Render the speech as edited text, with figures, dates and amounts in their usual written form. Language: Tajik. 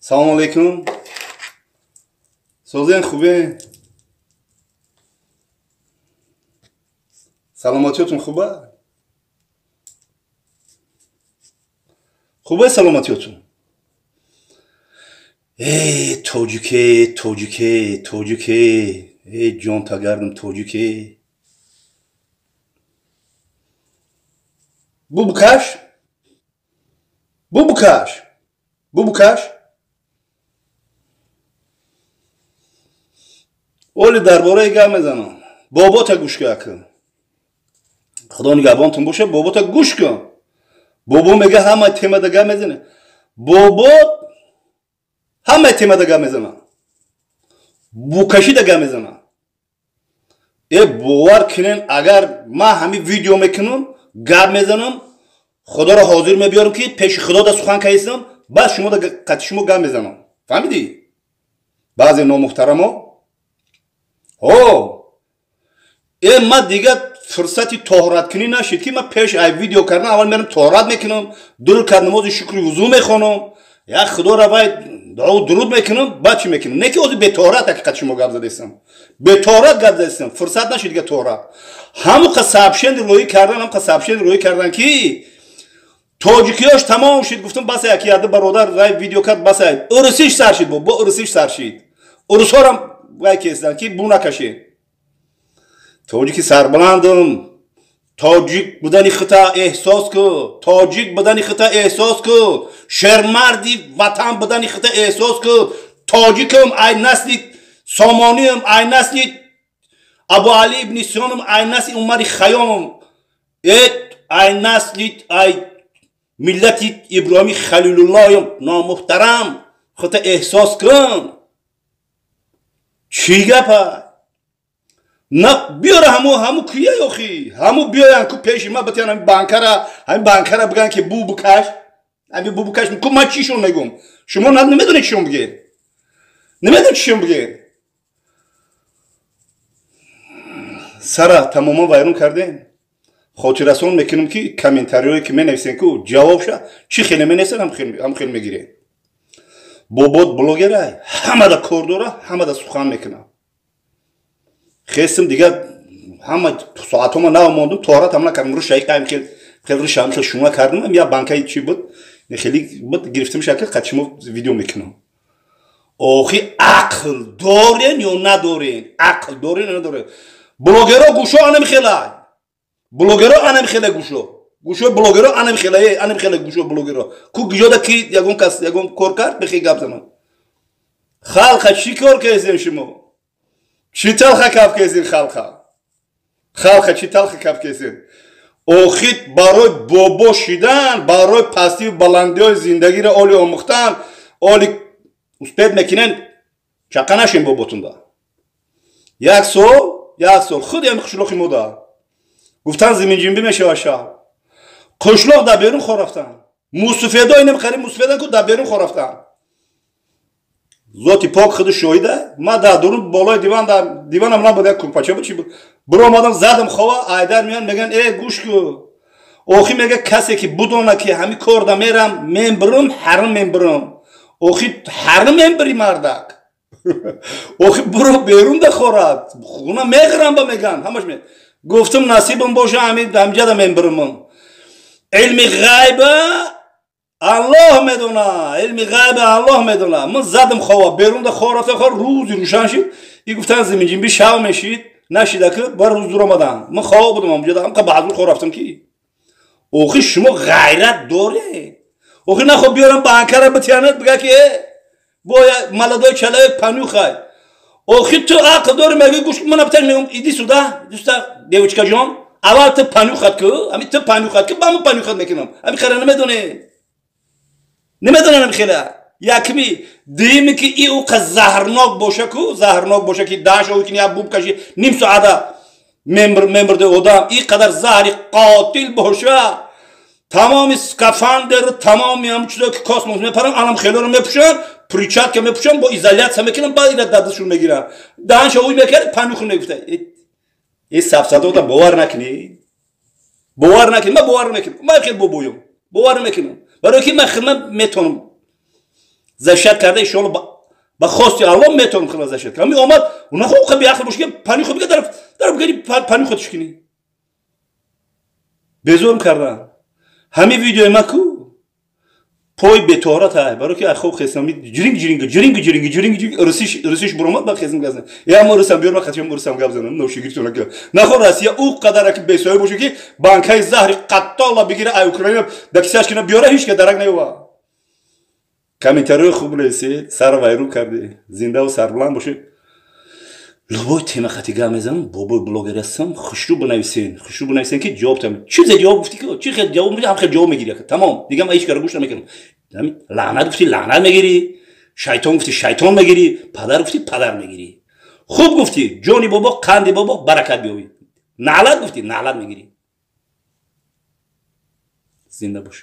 Салом алейкум. Созен хубе? Саломатиётон хуба? Хубе саломатиётон? Эй, тоҷике, тоҷике, тоҷике, эй ҷон тагардам тоҷике. Бубукаш? Бубукаш? Бубукаш? Оли дар бораи гап мезанам. Бобота гӯш кун. Худо нигаҳбонтон боша, бобота гӯш кун. Бобо мега ҳама темада гап мезане. Бобо ҳама темада гап мезана. Букашида гап мезана. Э бовар кунен, агар ман ҳамин видео мекунам, гап мезанам, худоро ҳозир мебиёрам ки пеши худо да сухан кайсам, баъд шумо да қати шумо гап мезанам. Фаҳмидӣ? Баъзе номуҳтарамо о э ман дигар фурсати тоҳораткунӣ нашид ки ман пеш ай видео кардан аввал мерам тоҳорат мекунам, ду ракат намози шукри вузӯ мехонам, як худоро вай дуо дуруд мекунам, баъд чӣ мекунам? Не ки ҳозир бетоҳорат ҳақиқат шумо гап задестам. Бетоҳорат гап задестам, фурсат нашид дигар тоҳорат. Ҳамуқа сообщение роӣ кардан, ҳамуқа сообщение роӣ кардан ки тоҷикиёш тамом шид. Гуфтам баса яки яды бародар вай видео кард, баса урусиш сар шид, бо урусиш сар шид. Урусҳорам вай кестанд ки бу накашед. Тоҷики сарбаландам, тоҷик будани хита эҳсос ку, тоҷик будани хита эҳсос ку, шермарди ватан будани хита эҳсос ку. Тоҷикам, ай насли сомониам, ай насли Абу Али ибни Синоам, ай насли Умари Хайёмам, э ай насли ай миллати Иброҳими Халилуллоҳам. Номуҳтарам, хита эҳсос кун. Чӣ гапа? На биёра ҳаму ҳаму кия охи? Ҳаму биёян ку пеши ма батян ҳами банкара, ҳами банкара биган ки бу букаш. Ҳами бу букаш. Ку ман чишон мегум? Шумо намедонед чишон бигед. Намедонед чишон бигед. Сара тамоман вайрон кардем. Хотиррасон мекунем ки комментариҳое ки менависем ку ҷавобша чӣ хеле менависад, ҳам хеле мегирем. Бобот блогерай, ҳамада кор дора, ҳамада сухан мекунад. Хестим дигар ҳама соатҳома нав мондум, тоҳоратам накардам, рӯшаи қайм хел хел рӯшам хел шума кардам, я банкаи чӣ буд, хеле буд гирифтам шакл қати шумо видео мекунам. Охи ақл дорен ё надорен? Ақл дорен ё надорен? Блогеро гӯшо анам хелай. Блогеро анам хелай гӯшо. Гӯшо блогеро анам хелай, анам хелай гӯшо блогеро. Ку гиҷода ки ягон кас ягон кор кард, бихи гап занам. Халқа чӣ кор кардем шумо? Чӣ талха каф кесин халқа? Халқа чӣ талха каф кесин? Охид барои бобо шидан, барои пастиву баландиҳои зиндагиро оли омӯхтан, оли успед мекунен, чақа нашем боботунда. Як сол, як сол, худи ҳами қишлоқи мода. Гуфтан зиминҷинбӣ мешава шав. Қишлоқ дар берун хор рафтан. Мусуфедо инам қариб мусуфедан ку дар берун хор рафтан. Зоти пок худу шоҳида, ман дар дурун болои диван, дар диванам набуд, як курпача буд, чи буд. Биромадам, задам хова, айдар меян, меган, э, гӯш ку. Охи мега касе ки будона ки ҳами кор да мерам, мембирам, ҳарм мембирам. Охи ҳарм мембири мардак. Охи буро берун да хорад. Хуна меғирам ба меган, ҳамаш ме. Гуфтам насибам боша ҳами ҳамҷада мембирамам. Илми ғайба Аллоҳ медона, илми ғайба Аллоҳ медона. Ман задам хова, берун да хор рафта, хор рӯзи рӯшан шид. И гуфтан зиминҷинби шав мешид, нашида ки бар рӯз дур омадан. Ман хоб будам ҳамҷада, ҳамқа баъзур хор рафтам ки. Охи шумо ғайрат доред. Охи нахо биёрам банкара битянад, бига ки бо молодой человек понюхай. Охи ту ақл дори, мегӯи гӯш ман битан мегӯм, иди сюда, иди сюда, девочка ҷон. Аввал ту понюхат ку, ҳами ту понюхат ку, ба ман понюхат мекунам. Ҳами хера намедонӣ. Намедонам хела. Якми дуюми ки и уқа заҳрнок боша ку, заҳрнок боша ки даҳ шови ки я буб каши ним соата мембирди одам, и қадар заҳри қотил боша, тамоми скафандр, тамоми ҳам чизое ки космос мепаранд, анам хелоро мепӯшанд, перчатка мепӯшанд, бо изоляция мекунанд, баъд ира дадашон мегиранд. Даҳан шови мекард, панюху мегуфта. Э сафсатота бовар накунӣ. Бовар накунӣ, ман бовар мекунам. Ман хел бобоём. Бовар мекунам. Барои ки ман хидмат метавонам. Защищать карда, иншоалло, ба хости Алло метавонам хела защищать кардам. Ами омад, нахо қа беақл боши, ки пани худ бига дар бигари пани худ шикини. Безорм кардан. Ҳами видеои ма ку пой бетоҳарат ай, барои ки ай хоб хестам, ҷиринг ҷиринг ҷиринг ҷиринг ҷиринг ҷиринг русиш русиш буромад, ба хестам гап занам. Я мо русам биёр, ма хатим русам гап занам, ношигиртона ки нахо Россия ӯ қадар ки бесоя боше, ки банкаи заҳри қаттола бигира, ай Украина да кисаш кина биёра, ҳеч ка дарак наёва. Комментариҳои хуб нависед, сар вайрон кардӣ, зиндаву сарбуланд бошед. Любой тема хати гап мезанам, бобои блогер ҳастам, хушрӯ бинависен, хушрӯ бинависен, ки ҷавоб там. Чизе ҷавоб гуфтӣ, ки чи хел ҷавоб мегирӣ, ҳам хел ҷавоб мегирӣ. Тамом, дигар ман ҳеч кара гӯш намекунам. Лаънат гуфтӣ, лаънат мегирӣ, шайтон гуфтӣ, шайтон мегирӣ, падар гуфтӣ, падар мегирӣ. Хуб гуфтӣ, ҷони бобо, қанди бобо, баракат биёвӣ. Наълат гуфтӣ, наълат мегирӣ. Зинда бош.